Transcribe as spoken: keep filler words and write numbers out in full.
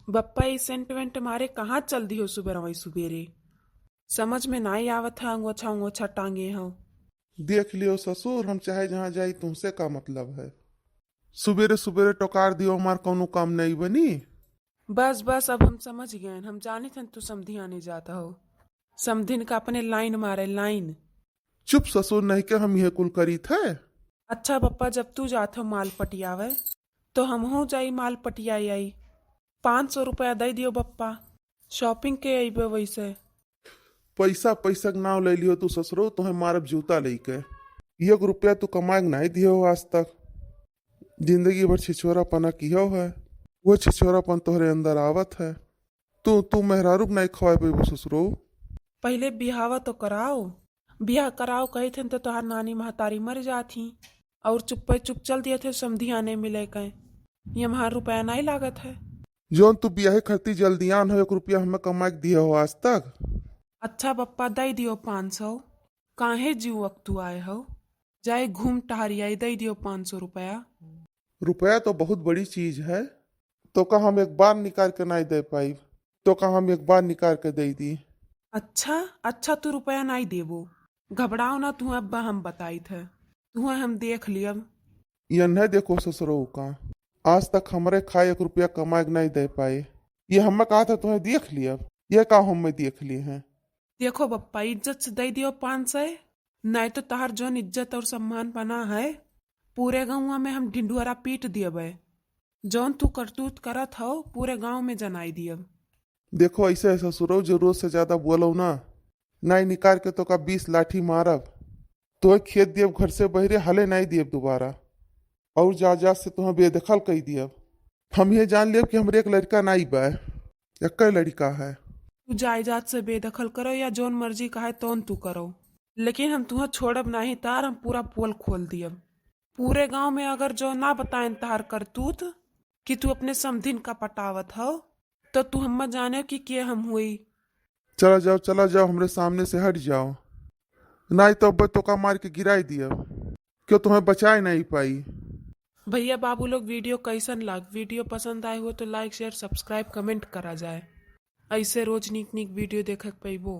बप्पा, ई सेंट वेंट मारे कहाँ चल दियो सुबेरवई सुबेरे? समझ में नाई आवत है, अंगोछा अंगोछा टांगे हो। देख लियो ससुर, हम चाहे जहाँ जाई, तुमसे का मतलब है? सुबेरे सुबेरे टोकार दियो, हमार कौनो काम नहीं बनी। बस बस, अब हम समझ गए, हम जानित हन तू समधियाने जात हो। समधिन का अपने लाइन मारे, लाइन। चुप ससुर, नहीं के हम यह कुल करीत है। अच्छा बप्पा, जब तू जात हो माल पटियावे, तो हमहू जाई माल पटियाई आई। पाँच सौ रुपया दे दियो बप्पा, shopping के अइबे वैसे। पैसा, पैसा के नाव ले लियो तू ससुरो, तोहे मारब जूता लेके। एक रुपया तू कमाए के नाई दियो हो आज तक। जिंदगी भर छिछोरापना किहो है, वो छिछोरापन तोहरे अंदर आवत है। तू, तू मेहरारू के नाई खवाए पइबू ससुरो। पहिले बिहावा तो कराओ, बियाह कराओ कहित हन तो तोहार नानी महतारी मर जात ही, और चुप्पे चुप चल दिए थे समधियाने मिले के। ये हमार रुपया नाई लागत है। जौन तू बियाहे खातिर जल्दियान हो, एक रुपया हमें कमाए के दिए हो आज तक? अच्छा बप्पा, दे दियो पाँच सौ। काहे जीव अकतुआए हो? जाए घूम टहरी आई, दे दियो पाँच सौ रुपया। रुपया तो बहुत बड़ी चीज है, तो का हम एक बार निकाल के नाई दे पाइब? तो का हम एक बार निकाल के दे दी? अच्छा, अच्छा, तू रुपया नाई देबो, घबराओ ना, तुहे अब्बा हम बताइत है, तुहे हम देख लियब। ये नहीं देखो ससुरो का, आज तक हमरे खाए एक रुपया कमाए के नाई दे पाए। ये हमें कहा था तुहे देख लियब, ये का हमें देख लिए हैं? देखो बप्पा, इज्जत से दे दियो पाँच सौ, नाई तो तहार जौन इज्जत और सम्मान बना है, पूरे गौवा में हम ढिंढुआरा पीट दियबे। जौन तू करतूत करत हो, पूरे गांव में जनाई दियब। देखो, ऐसे है ससुरो, जरूरत से ज्यादा बोलो ना, नाई निकाल के तो का बीस लाठी मारब। तोहे खेद दियब घर से बहरे, हले नाई दियब दोबारा। और जा जा से तोहे बेदखल कई दियब। हम ये जान लेब कि हमरे एक लड़का नाई बा, एक लड़का है। तू जायदाद से बेदखल करो या जौन मर्जी कहे तौन तू करो, लेकिन हम तुहे छोड़ब नाहीं तार, हम पूरा पोल खोल दियब। पूरे गांव में अगर जो ना बताएन तहार करतूत कि तू अपने समधिन का पटावत हो, तो तू हम्मा जाने कि के हम हुई। चला जाओ, चला जाओ, हमरे सामने से हट जाओ, नाई तो अब तोका मार के गिराई दियब, क्यों तुम्हें बचाए नहीं पाई। भैया बाबू लोग, video कैसन लाग? Video पसंद आए हो तो like, share, subscribe, comment करा जाए। ऐसे रोज नीक नीक video देखे के पइबो।